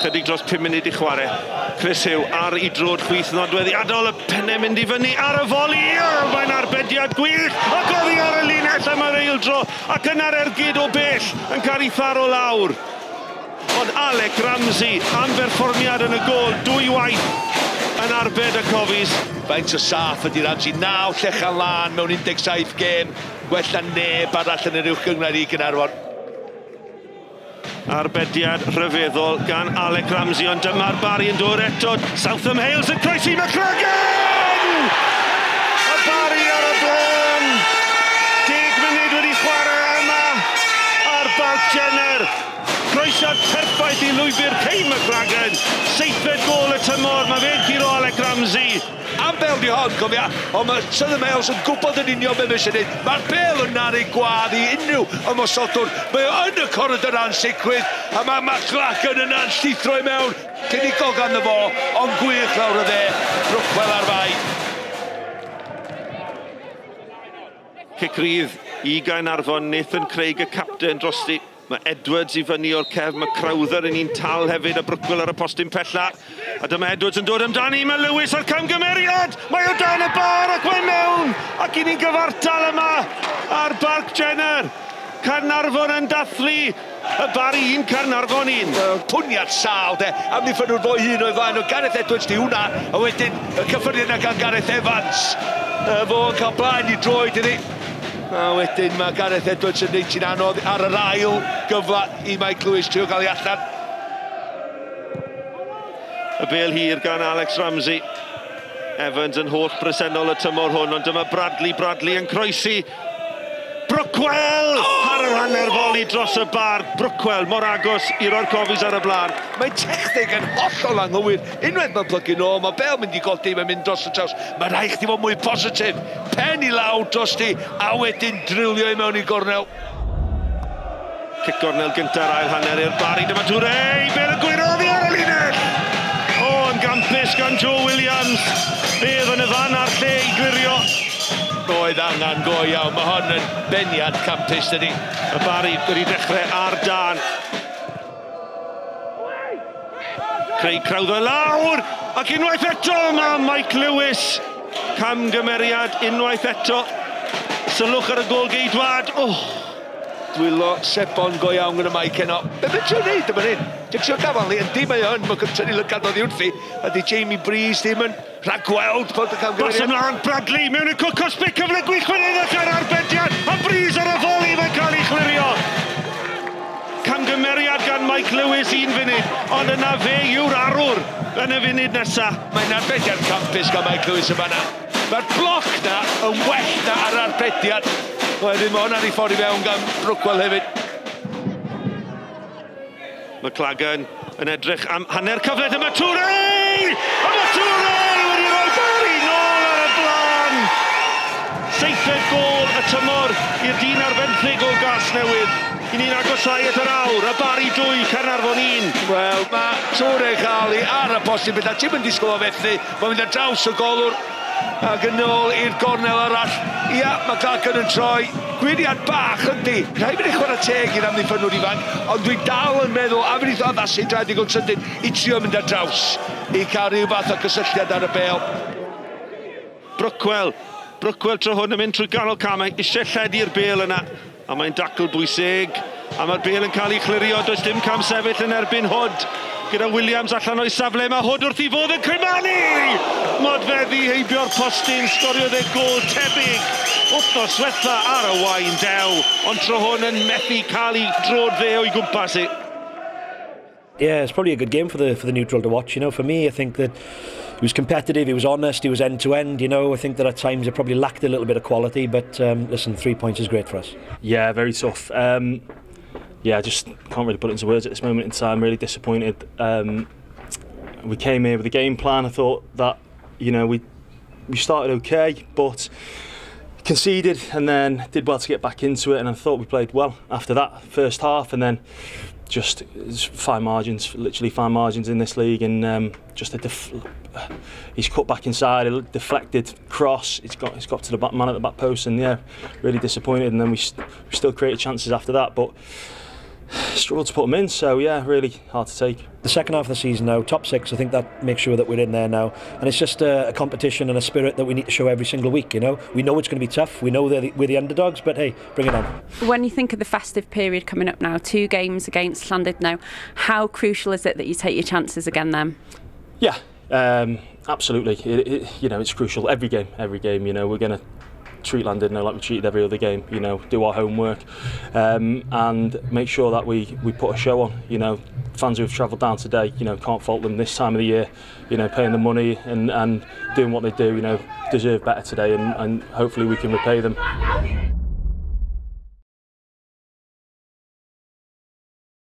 Chydig dros 5 munud i chwarae. Chris Hugh ar ei droed chwith nodweddiadol, y pennau mynd i fyny ar y foli. Mae'n arbediad gwych ac oddi ar y linell am yr eildro ac yna'r ergyd o bell yn cael ei tharo lawr. Ond Alec Ramsey am berfformiad yn y gôl dwy waith yn arbed y Cofis. Faint o saff ydy Ramsey, 9 llechan lân mewn 17 gêm, gwell na neb arall yn yr uwch gynghrair i Gaernarfon. Arbediad rhyfeddol gan Alec Ramsey, ond dyma'r Barry yn dod eto. Southam Hales yn croesi McLagan! Y Barry ar y blaen! 10 munud wedi chwarae yma ar Barc Jenner. Croesiad perffaith i lwybr Kane McLagan. Seithfed gôl y tymor, mae fe'n curo Alec Ramsey. Am bêl di hon, cofia, ond mae Southern Hales yn gwybod yn union beth mae eisiau gwneud. Mae'r bêl yn naru gwadd i unrhyw ymosodwr. Mae o yn y corridor ansicrwydd, a mae McLagan yna'n llithro i mewn. Cynigol ganddo fo, ond gwych lawr y dde. Brookwell ar fai. Cic rydd i Gaernarfon, Nathan Craig y capten drosti. Mae Edwards i fyny o'r cefn, mae Crowther yn un tal hefyd a Brookwell ar y postyn pella. A dyma Edwards yn dod amdani, mae Lewis ar camgymeriad! Mae o dan y bar ac mae mewn! Ac i ni'n gyfartal yma ar Barc Jenner. Caernarfon yn dathlu, y Barri 1, Caernarfon 1. Pwniad sâl de, amddiffynnwr fo'i hun o'i flaen o Gareth Edwards di hwnna, a wedyn y cyffyrddiad yna gan Gareth Evans. Fo yn cael blaen i droed iddi. A wedyn mae Gareth Edwards yn neud ti'n anodd ar yr ail gyfle i Mike Lewis trio gael ei allan. Y bêl hir gan Alex Ramsey. Evans yn holl bresennol y tymor hwn, ond dyma Bradley, Bradley yn croesi. Brookwell! Ar yr hanner foli dros y bar. Brookwell mor agos i roi'r Cofis ar y blaen. Mae techneg yn hollol anghywir. Unwaith mae'n plygu nôl, mae bêl mynd i godi, mae'n mynd dros y traws. Mae rhaid chdi fod mwy positif. Pen i lawr dros ti, a wedyn drilio i mewn i gornel. Cic gornel gynta'r ail hanner i'r Barri. Dyma Touré, bêl yn gwyro oddi ar y linell! O, yn gampus gan Joe Williams. Bydd yn y fan a'r lle i glirio. Roedd angen go iawn, mae hon yn beniad campus dydi. Y Barri wedi dechrau ar dan. Craig Crowther lawr, ac unwaith eto mae Mike Lewis. Camgymeriad unwaith eto. Sylwch ar y gôl geidwad. Oh. Dwylo sebon go iawn gyda Mike heno. Be mae'n trio wneud yma hyn? Dwi'n trio gafal ni, yndi mae o'n, mae'n tynnu lygad oddi wrthi, a di Jamie Breeze ddim yn rhagweld bod y camgymeriad. Bas ymlaen, Bradley, mewn i cwt cosbi, cyfle gwych fan hyn ac ar arbediad, a Breeze ar y foli, mae'n cael ei chlirio. Camgymeriad gan Mike Lewis un funud, ond yna fe yw'r arwr yn y funud nesaf. Mae'n arbediad campus gan Mike Lewis yn fanna. Mae'r bloc na yn well na ar arbediad. Wedyn mae hwnna'n ei ffordd i fewn gan Brookwell hefyd. McLagan yn edrych am hanner cyfle, dyma Touré! A mae Touré wedi rhoi Barry nôl ar y blaen! Seithfed gôl y tymor i'r dyn ar fenthyg o Gasnewydd. I ni'n agosau at yr awr, y Barri 2, Caernarfon 1. Wel, mae Touré cael ei ar y postyn beth a ti'm yn disgwyl o fethu. Mae'n mynd ar draws y golwr ac yn ôl i'r gornel arall. Ia, mae Clarkin yn troi. Gwyriad bach yndi. Rhaid mynd i chwarae teg i'r amddiffynnwr ifanc, ond dwi dal yn meddwl a fydd addasu draed digon sydyn i trio mynd ar draws i cael rhyw fath o gysylltiad ar y bêl. Brookwell. Brookwell tro hwn yn mynd trwy ganol camau, eisiau lledu'r bêl yna. A mae'n dacl bwysig, a mae'r bêl yn cael ei chlirio, does dim cam sefyll yn erbyn Hood. Gyda Williams allan o'i safle, mae Hood wrth i fod yn crimanu! Modfeddi heibio'r postyn, sgoriodd e gôl tebyg. Wythnos ddiwetha ar y wain dew, ond tro hwn yn methu cael ei drod dde o'i gwmpas i. Yeah, it's probably a good game for the neutral to watch. You know, for me, I think that he was competitive, he was honest, he was end-to-end, you know. I think that at times it probably lacked a little bit of quality, but listen, 3 points is great for us. Yeah, very tough. Yeah, I just can't really put it into words at this moment in time. Really disappointed. We came here with a game plan. I thought that, you know, we started okay, but conceded and then did well to get back into it, and I thought we played well after that first half, and then just fine margins, literally fine margins in this league, and just he's cut back inside, a deflected cross. It's got to the back man at the back post, and yeah, really disappointed. And then we still created chances after that, but struggled to put them in. So yeah, really hard to take. The second half of the season now, top six, I think that makes sure that we're in there now. And it's just a competition and a spirit that we need to show every single week, you know. We know it's going to be tough. We know we're the underdogs, but hey, bring it on. When you think of the festive period coming up now, 2 games against Llandudno, how crucial is it that you take your chances again then? Yeah, absolutely. You know, it's crucial. Every game, you know, we're going to treat Llandudno like we treated every other game, you know, do our homework, and make sure that we put a show on. You know, fans who have travelled down today, you know, can't fault them this time of the year, you know, paying the money and doing what they do, you know, deserve better today, and hopefully we can repay them.